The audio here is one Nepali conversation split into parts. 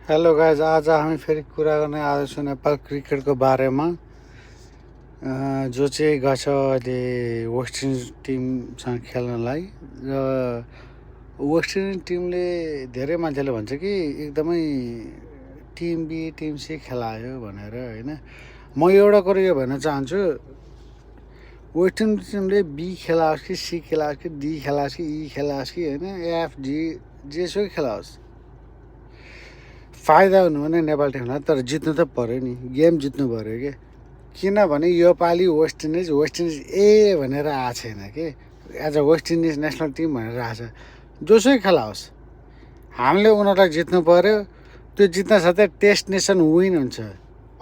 हेलो गाइज, आज हामी फेरि कुरा गर्ने आएको छु नेपाल क्रिकेटको बारेमा, जो चाहिँ गएको छ अहिले वेस्ट इन्डिज टिमसँग खेल्नलाई। र वेस्ट इन्डिज टिमले धेरै मान्छेले भन्छ कि एकदमै टिम बी टिम सी खेलायो भनेर, होइन। म एउटा कुरो यो भन्न चाहन्छु, वेस्ट इन्डिज टिमले बी खेलाओस् कि सी खेलाओस् कि डी खेलाओस् कि ई खेलाओस् कि होइन, एफ जी जेसुकै खेलाओस्, फाइदा हुनु भने नेपाल टिमलाई, तर जित्नु त पऱ्यो नि, गेम जित्नु पऱ्यो कि। किनभने यो पालि वेस्ट इन्डिज ए भनेर आएको छैन कि, as a West Indies national team भनेर आएको छ। जोसुकै खेलाओस्, हामीले उनीहरूलाई जित्नु पऱ्यो। त्यो जित्न साथै टेस्ट नेसन विन हुन्छ।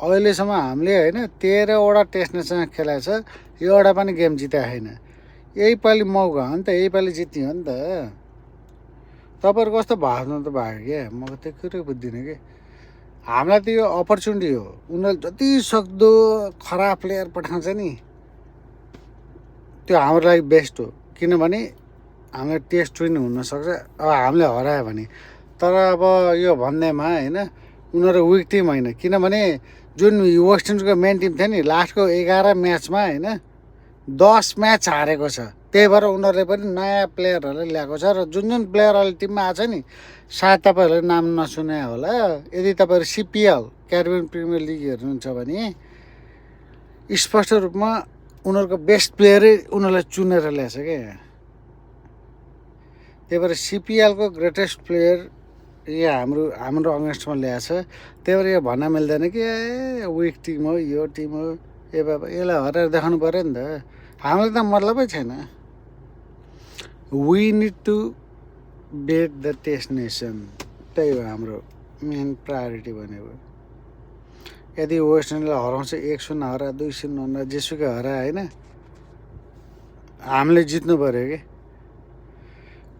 अहिलेसम्म हामीले होइन 13वटा टेस्ट नेसन खेलाएको छ, एउटा पनि गेम जितेको छैन। यही पालि मौका हो नि त, यही पालि जित्ने हो नि त। तपाईँहरूको कस्तो भावना त भएको क्या, म त्यो कुरै बुझ्दिनँ कि। हामीलाई त यो अपर्च्युनिटी हो, उनीहरूले जति सक्दो खराब प्लेयर पठाउँछ नि, त्यो हाम्रो लागि बेस्ट हो। किनभने हामीलाई टेस्ट विन हुनसक्छ अब हामीले हरायो भने। तर अब यो भन्दैमा होइन, उनीहरू विक टिम होइन। किनभने जुन वेस्ट इन्डिजको मेन टिम थियो नि, लास्टको 11 म्याचमा होइन 10 म्याच हारेको छ। त्यही भएर उनीहरूले पनि नयाँ प्लेयरहरूलाई ल्याएको छ। र जुन जुन प्लेयर अहिले टिममा आएको छ नि, सायद तपाईँहरूले नाम नसुने होला। यदि तपाईँहरू सिपिएल क्यारिबियन प्रिमियर लिग हेर्नुहुन्छ भने स्पष्ट रूपमा उनीहरूको बेस्ट प्लेयरै उनीहरूलाई चुनेर ल्याएको छ क्या। त्यही भएर सिपिएलको ग्रेटेस्ट प्लेयर यहाँ हाम्रो अगेन्स्टमा ल्याएको छ। त्यही भएर यो भन्न मिल्दैन कि विक टिम हो, यो टिम हो, ए बाबा यसलाई हराएर देखाउनु पऱ्यो नि त। हामीलाई त मतलबै छैन। We need to beat the test nation, त्यही हो हाम्रो मेन प्रायोरिटी भनेको। यदि वेस्ट इन्डिजलाई हराउँछ, 1-0 हरा, 2-0 हरा, जेसुकै हरा होइन, हामीले जित्नु पऱ्यो कि।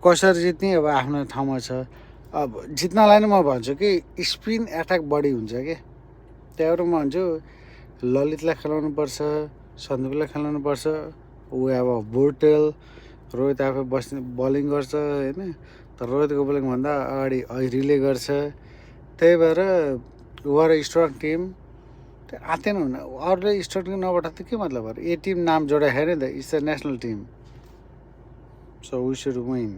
कसरी जित्ने अब आफ्नो ठाउँमा छ। अब जित्नलाई नै म भन्छु कि स्पिन एट्याक बढी हुन्छ कि। त्यही भएर म भन्छु ललितलाई खेलाउनुपर्छ, सन्दीपलाई खेलाउनुपर्छ। ऊ अब बोर्टेल, रोहित आफै बस्ने बलिङ गर्छ होइन, तर रोहितको बलिङभन्दा अगाडि ऐरीले गर्छ। त्यही भएर वर स्ट्रङ टिम आँतेन हुन, अरूले स्ट्रङ टिम नपठाएको त के मतलब। ए टिम नाम जोडायो नि त, it's a national team, so we should win.